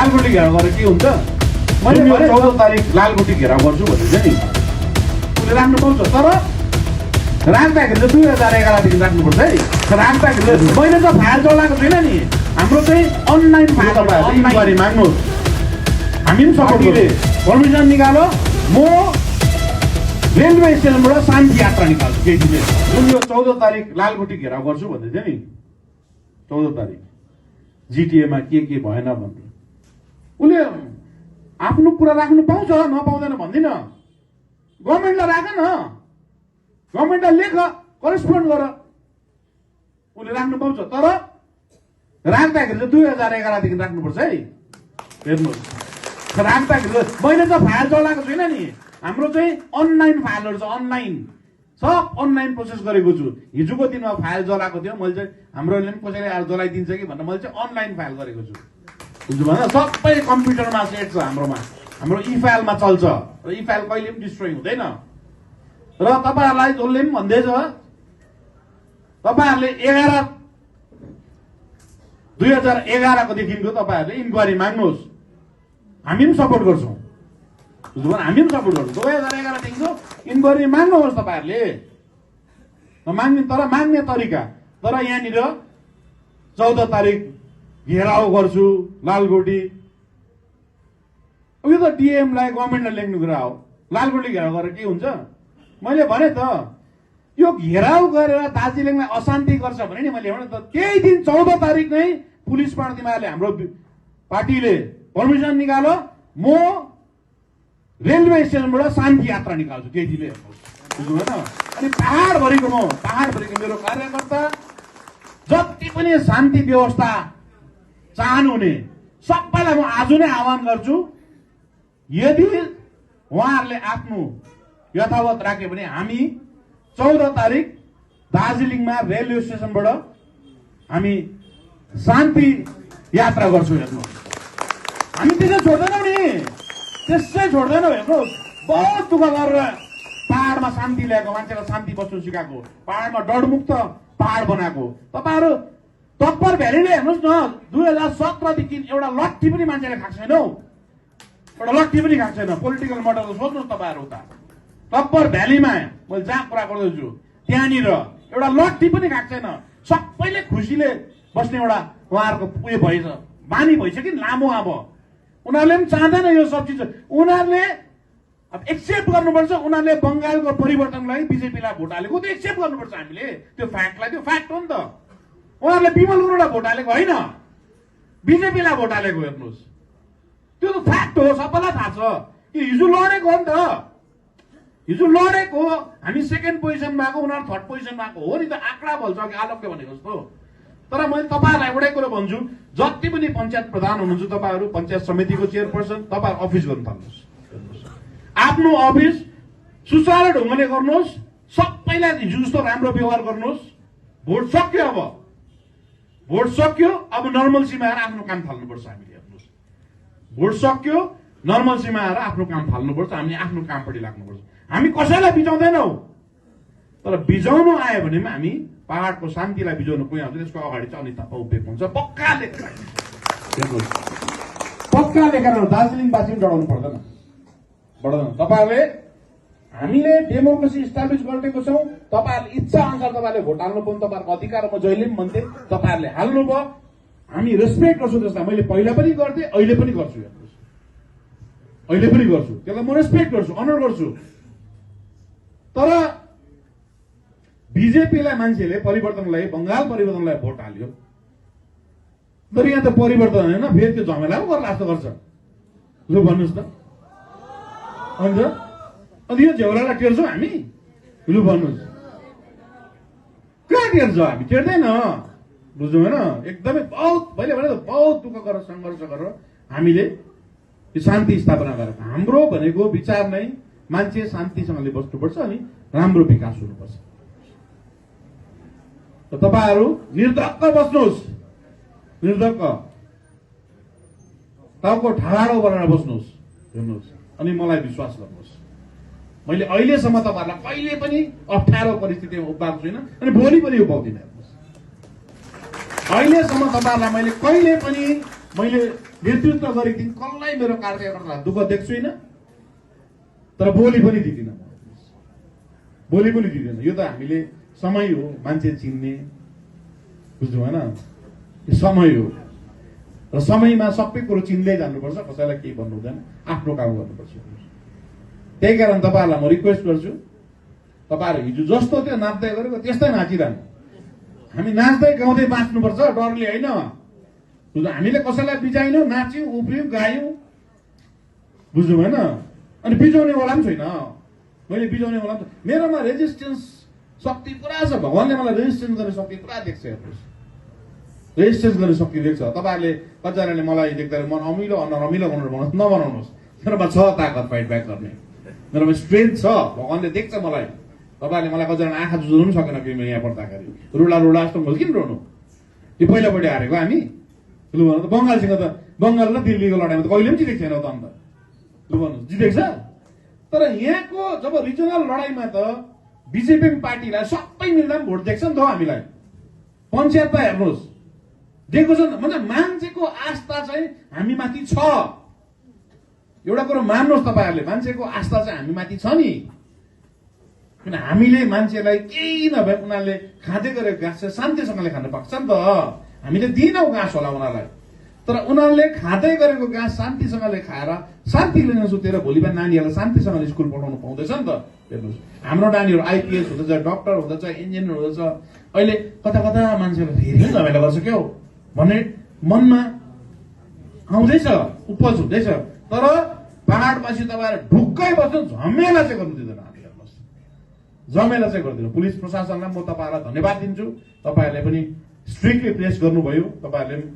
लालगुटी घेराउ गरेर के हुन्छ? मैले 14 तारिक लालगुटी घेराउ गर्छु भनेर चाहिँ नि उसले राख्नु पाउँछ। तर राख्दाखेरि चाहिँ 2011 देखि राख्नुपर्छ है। राख्दाखेरि मैले त फाइल चलाएको छुइनँ नि। हाम्रो चाहिँ अनलाइन फाइल इन्क्वायरी माग्नुहोस्। हामी पनि सपोर्टले पर्मिसन निकालो। म रेलवे स्टेसनबाट शान्ति यात्रा निकाल्छु केटीले। जुन यो 14 तारिक लालगुटी घेराउ गर्छु भन्दै थियो नि, 14 तारिक जिटिएमा के भएन भन्ने उसले आफ्नो कुरा राख्नु पाउँछ, नपाउँदैन भन्दिनँ। गभर्मेन्टलाई राख न, गभर्मेन्टलाई लेख, करेस्पोन्ड गर, उसले राख्नु पाउँछ। तर राख्दाखेरि चाहिँ 2011 देखि राख्नुपर्छ है। हेर्नुहोस्, राख्दाखेरि मैले त फाइल चलाएको छुइनँ नि। हाम्रो चाहिँ अनलाइन फाइलहरू छ, अनलाइन सब अनलाइन प्रोसेस गरेको छु। हिजोको दिनमा फाइल जलाएको थियो मैले चाहिँ, हाम्रोले पनि कसैले आएर जलाइदिन्छ कि भनेर मैले चाहिँ अनलाइन फाइल गरेको छु। बुझ्नु भएन? सबै कम्प्युटरमा सेट छ हाम्रोमा, हाम्रो ई फाइलमा चल्छ र ई फाइल कहिले पनि डिस्ट्रोय हुँदैन। र तपाईँहरूलाई जसले पनि भन्दैछ, तपाईँहरूले 2011 को देखिको तपाईँहरूले इन्क्वायरी माग्नुहोस्। हामी पनि सपोर्ट गर्छौँ। बुझ्नु भएन? हामी पनि सपोर्ट गर्छौँ। 2011 देखिको इन्क्वायरी माग्नुहोस् तपाईँहरूले, माग्ने, तर माग्ने तरिका। तर यहाँनिर 14 तारिक घेराउ गर्छु लालगुटी, यो त डिएमलाई गभर्मेन्टलाई लेख्नु कुरा हो। लालगुटी घेराउ गरेर के हुन्छ? मैले भने त यो घेराउ गरेर दार्जिलिङलाई अशान्ति गर्छ भने नि मैले भने त त्यही दिन 14 तारिक नै पुलिस तिमीहरूले हाम्रो पार्टीले पर्मिसन निकालो। म रेलवे स्टेसनबाट शान्ति यात्रा निकाल्छु केटीले। बुझ्नु भएन? अनि पहाडभरिको मेरो कार्यकर्ता जति पनि शान्ति व्यवस्था चाहनुहुने सबैलाई म आज नै आह्वान गर्छु। यदि उहाँहरूले आफ्नो यथावत राख्यो भने हामी 14 तारिक दार्जिलिङमा रेलवे स्टेसनबाट हामी शान्ति यात्रा गर्छौँ। हेर्नुहोस्, हामी त्यसै छोड्दैनौँ नि, त्यसै छोड्दैनौँ। हेर्नुहोस्, बहुत दुःख गरेर पहाडमा शान्ति ल्याएको, मान्छेलाई शान्ति बस्नु सिकाएको, पहाडमा डरमुक्त पहाड बनाएको तपाईँहरू टप्पर भ्यालीले हेर्नुहोस् न। 2017 देखि एउटा लट्ठी पनि मान्छेले खाएको छैन हौ, एउटा लट्ठी पनि खाएको छैन। पोलिटिकल मोडल सोध्नुहोस् तपाईँहरू। उता टप्पर भ्यालीमा मैले जहाँ कुरा गर्दैछु त्यहाँनिर एउटा लट्ठी पनि खाएको छैन। सबैले खुसीले बस्ने एउटा उहाँहरूको उयो भएछ, बानी भइसक्यो नि लामो। अब उनीहरूले पनि चाहँदैन यो सब चिज। उनीहरूले अब एक्सेप्ट गर्नुपर्छ। उनीहरूले बङ्गालको परिवर्तनलाई बिजेपीलाई भोट हालेको त एक्सेप्ट गर्नुपर्छ हामीले। त्यो फ्याक्टलाई, त्यो फ्याक्ट हो नि त। उहाँहरूले विमल गुरुङलाई भोट हालेको होइन, बिजेपीलाई भोट हालेको। हेर्नुहोस्, त्यो त फ्याक्ट हो, सबैलाई थाहा छ। हिजो लडेको हो नि त, हिजो लडेको। हामी सेकेन्ड पोजिसनमा आएको, उनीहरू थर्ड पोजिसनमा आएको हो नि त। आँकडा भन्छ कि आलोकले भनेको जस्तो। तर मैले तपाईँहरूलाई एउटै कुरो भन्छु, जति पनि पञ्चायत प्रधान हुनुहुन्छ तपाईँहरू, पञ्चायत समितिको चेयरपर्सन, तपाईँहरू अफिस गर्नु थाल्नुहोस्। आफ्नो अफिस सुचारू ढङ्गले गर्नुहोस्, सबैलाई हिजो जस्तो राम्रो व्यवहार गर्नुहोस्। भोट सक्यो, अब भोट सक्यो, अब नर्मलसीमा आएर आफ्नो काम थाल्नुपर्छ हामीले। हेर्नुहोस्, भोट सक्यो, नर्मलसीमा आएर आफ्नो काम थाल्नुपर्छ। हामीले आफ्नो कामपट्टि लाग्नुपर्छ। हामी कसैलाई बिजाउँदैनौँ, तर बिजाउनु आयो भने हामी पहाडको शान्तिलाई बिजाउनु कोही आउँछ, त्यसको अगाडि चाहिँ अनिता उभिएको हुन्छ। पक्का लेखेर हेर्नुहोस्, पक्का लेखेर दार्जिलिङवासी पनि डराउनु पर्दैन। तपाईँहरूले, हामीले डेमोक्रेसी इस्टाब्लिस गरेको छौँ। तपाईँहरूले इच्छा अनुसार तपाईँहरूले भोट हाल्नु पाउनु तपाईँहरूको अधिकार। म जहिले पनि भन्थेँ, तपाईँहरूले हाल्नुभयो, हामी रेस्पेक्ट गर्छौँ त्यसलाई। मैले पहिला पनि गर्थेँ, अहिले पनि गर्छु। हेर्नुहोस्, अहिले पनि गर्छु, त्यसलाई म रेस्पेक्ट गर्छु, अनर गर्छु। तर बिजेपीलाई मान्छेले परिवर्तनलाई, बङ्गाल परिवर्तनलाई भोट हाल्यो, तर यहाँ त परिवर्तन होइन, फेरि त्यो झमेला पो गर्ला जस्तो गर्छ। लु भन्नुहोस् त, अन्त अनि यो झेउरालाई टेर्छौँ हामी? लु भन्नुहोस्, कहाँ टेर्छौँ हामी? टेर्दैन। बुझ्नु भएन? एकदमै बहुत, मैले भने त बहुत दुःख गरेर सङ्घर्ष गरेर हामीले यो शान्ति स्थापना गरेको। हाम्रो भनेको विचार नै मान्छे शान्तिसँगले बस्नुपर्छ अनि राम्रो विकास हुनुपर्छ। तपाईँहरू निर्धक्क बस्नुहोस्, निर्धक्क टाउको ठाडो बनाएर बस्नुहोस्। हेर्नुहोस्, अनि मलाई विश्वास गर्नुहोस्, मैले अहिलेसम्म तपाईँहरूलाई कहिले पनि अप्ठ्यारो परिस्थितिमा उभाएको छुइनँ अनि भोलि पनि उभाउँदिनँ। हेर्नुहोस्, अहिलेसम्म तपाईँहरूलाई मैले कहिले पनि नेतृत्व गरेको दिन कसलाई मेरो कार्यकर्तालाई दुःख देख्छुइनँ, तर बोली पनि दिँदिनँ। बोली पनि दिँदैन। यो त हामीले समय हो मान्छे चिन्ने, बुझ्नु भएन? यो समय हो र समयमा सबै कुरो चिन्दै जानुपर्छ। कसैलाई केही भन्नु हुँदैन, आफ्नो काम गर्नुपर्छ। त्यही कारण तपाईँहरूलाई म रिक्वेस्ट गर्छु, तपाईँहरू हिजो जस्तो त्यो नाच्दै गरेको त्यस्तै नाचिरहनु। हामी नाच्दै गाउँदै बाँच्नुपर्छ, डरले होइन। हामीले कसैलाई बिजाइनौँ, नाच्यौँ, उफ्रियौँ, गायौँ, बुझ्नु भएन? अनि बिजाउनेवाला पनि छैन, मैले बिजाउनेवाला पनि। मेरोमा रेजिस्टेन्स शक्ति पुरा छ। भगवान्ले मलाई रेजिस्टेन्स गर्ने शक्ति पुरा देख्छ। हेर्नुहोस्, रेजिस्टेन्स गर्ने शक्ति देख्छ। तपाईँहरूले कतिजनाले मलाई देख्दा मन अमिलो नरमिलो नबनाउनुहोस्। मेरोमा छ ताकत फाइट ब्याक गर्ने, मेरोमा स्ट्रेन्थ छ। भगवान्ले देख्छ मलाई। तपाईँहरूले मलाई कतिजना आँखा जुझाउनु पनि सकेन कि यहाँ पर्दाखेरि रुला रुला जस्तो भयो। किन रोनु? यो पहिलापट्टि हारेको हामी। लु भन्नु त बङ्गालसँग त, बङ्गाल र दिल्लीको लडाइँमा त कहिले पनि जितेको छैन त अन्त। लु भन्नुहोस्, जितेको छ। तर यहाँको जब रिजनल लडाइँमा त बिजेपी पार्टीलाई सबै मिल्दा पनि भोट दिएको छ नि त हामीलाई। पञ्चायतमा हेर्नुहोस् दिएको छ। मतलब मान्छेको आस्था चाहिँ हामी माथि छ। एउटा कुरो मान्नुहोस् तपाईँहरूले, मान्छेको आस्था चाहिँ हामी माथि छ नि। किन हामीले मान्छेलाई केही नभए उनीहरूले खाँदै गरेको घाँस चाहिँ शान्तिसँगले खानु पाउँछ नि त। हामीले दिनौँ घाँस होला उनीहरूलाई, तर उनीहरूले खाँदै गरेको घाँस शान्तिसँगले खाएर शान्तिले नसुतेर भोलि बिहान नानीहरूलाई शान्तिसँगले स्कुल पठाउनु पाउँदैछ नि त। हेर्नुहोस्, हाम्रो नानीहरू आइपिएस हुँदैछ, डक्टर हुँदैछ, इन्जिनियर हुँदैछ। अहिले कता कता मान्छेहरू फेरि झमेला गर्छ क्या हो भन्ने मनमा आउँदैछ, उपज हुँदैछ। तर पहाडपछि तपाईँहरू ढुक्कै बस्नु, झमेला चाहिँ गर्नु दिँदैन। हामी हेर्नुहोस्, झमेला चाहिँ गर्दैन। पुलिस प्रशासनलाई म तपाईँहरूलाई धन्यवाद दिन्छु। तपाईँहरूले पनि स्ट्रिक्टली प्रेस गर्नुभयो। तपाईँहरूले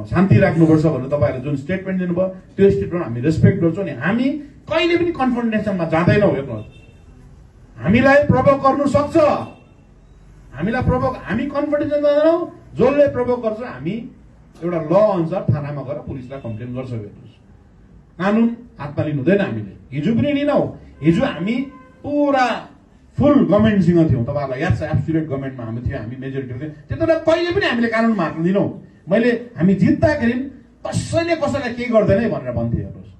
शान्ति राख्नुपर्छ भनेर तपाईँहरूले जुन स्टेटमेन्ट दिनुभयो त्यो स्टेटमेन्ट हामी रेस्पेक्ट गर्छौँ। नि हामी कहिले पनि कन्फ्रन्टेसनमा जाँदैनौँ। हेर्नुहोस्, हामीलाई प्रभोक गर्नु सक्छ, हामीलाई प्रभोक, हामी कन्फिडेन्स जाँदैनौँ। जसले प्रभोक गर्छ हामी एउटा ल अनुसार थानामा गएर पुलिसलाई कम्प्लेन गर्छौँ। हेर्नुहोस्, कानुन हातमा लिनु हुँदैन हामीले। हिजो पनि लिनौँ। हिजो हामी पुरा फुल गभर्मेन्टसँग थियौँ। तपाईँहरूलाई याद छ, एब्सोल्युट गभर्मेन्टमा हामी थियौँ, हामी मेजोरिटी थियौँ। त्यति बेला कहिले पनि हामीले कानुनमा हात दिनौँ। मैले हामी जित्दाखेरि कसैले कसैलाई केही गर्दैन है भनेर भन्थेँ। हेर्नुहोस्,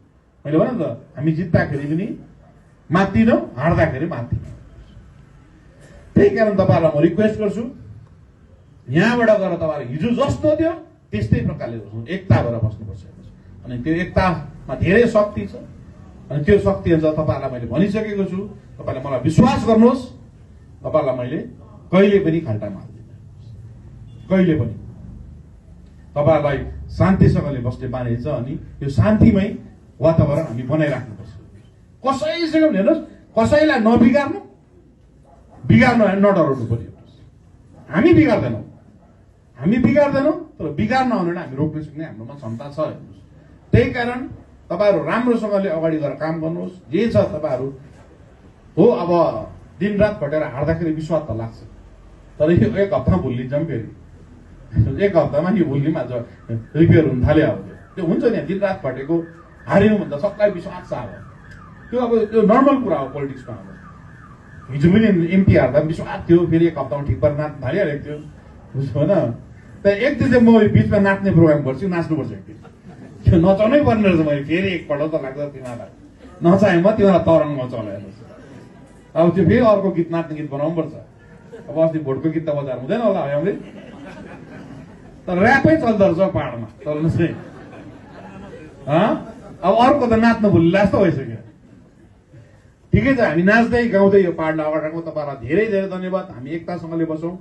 मैले भने त हामी जित्दाखेरि पनि मात्दिनौँ, हार्दाखेरि मात्दिनौँ। त्यही कारण तपाईँहरूलाई म रिक्वेस्ट गर्छु, यहाँबाट गएर तपाईँहरू हिजो जस्तो थियो त्यस्तै प्रकारले एकता भएर बस्नुपर्छ। अनि त्यो एकतामा धेरै शक्ति छ। अनि त्यो शक्ति अनुसार तपाईँहरूलाई मैले भनिसकेको छु। तपाईँले मलाई विश्वास गर्नुहोस्, तपाईँहरूलाई मैले कहिले पनि खाल्टा मार्दिनँ। कहिले पनि तपाईँहरूलाई शान्तिसँगले बस्ने बानी छ। अनि यो शान्तिमै वातावरण हामी बनाइराख्नुपर्छ। कसैसँग पनि हेर्नुहोस्, कसैलाई नबिगार्नु, बिगार्नु नडराउनु पर्यो। हामी बिगार्दैनौँ, हामी बिगार्दैनौँ, तर बिगार्न आउनेलाई हामी रोक्न सक्ने हाम्रोमा क्षमता छ। हेर्नुहोस्, त्यही कारण तपाईँहरू राम्रोसँगले अगाडि गएर काम गर्नुहोस्। जे छ तपाईँहरू हो, अब दिनरात खटेर हार्दाखेरि विश्वास त लाग्छ, तर यो एक हप्तामा भुलिन्छौँ। फेरि एक हप्तामा यो भुलिम, आज रिपेयर हुन थाल्यो। अब त्यो हुन्छ नि, दिनरात खटेको हार्यौँ भन्दा सबलाई विश्वास छ। अब त्यो अब त्यो नर्मल कुरा हो पोलिटिक्समा। अब हिजो पनि एमपी हार्दा विश्वास थियो, फेरि एक हप्तामा ठिक पारेर नाच्नु थालिहालेको थियो, बुझ्नु होइन? त्यहाँ एक दिन चाहिँ म बिचमा नाच्ने प्रोग्राम गर्छु, नाच्नुपर्छ एकदिन। त्यो नचाउनै पर्ने रहेछ। मैले फेरि एकपल्ट त लाग्छ तिमीहरूलाई नचाहेँ म, तिमीलाई तरङ्गमा चलाएर अब त्यो फेरि अर्को गीत, नाच्ने गीत बनाउनु पर्छ। अब अस्ति भोटको गीत त बजार हुँदैन होला हामीले, तर ऱ्यापै चल्दो रहेछ पाहाडमा चल्नु चाहिँ। अब अर्को त नाच्नु भुल्ला जस्तो भइसक्यो। ठिकै छ, हामी नाच्दै गाउँदै यो पाहाडलाई अगाडि राखौँ। तपाईँहरूलाई धेरै धेरै धन्यवाद। हामी एकतासँगले बसौँ।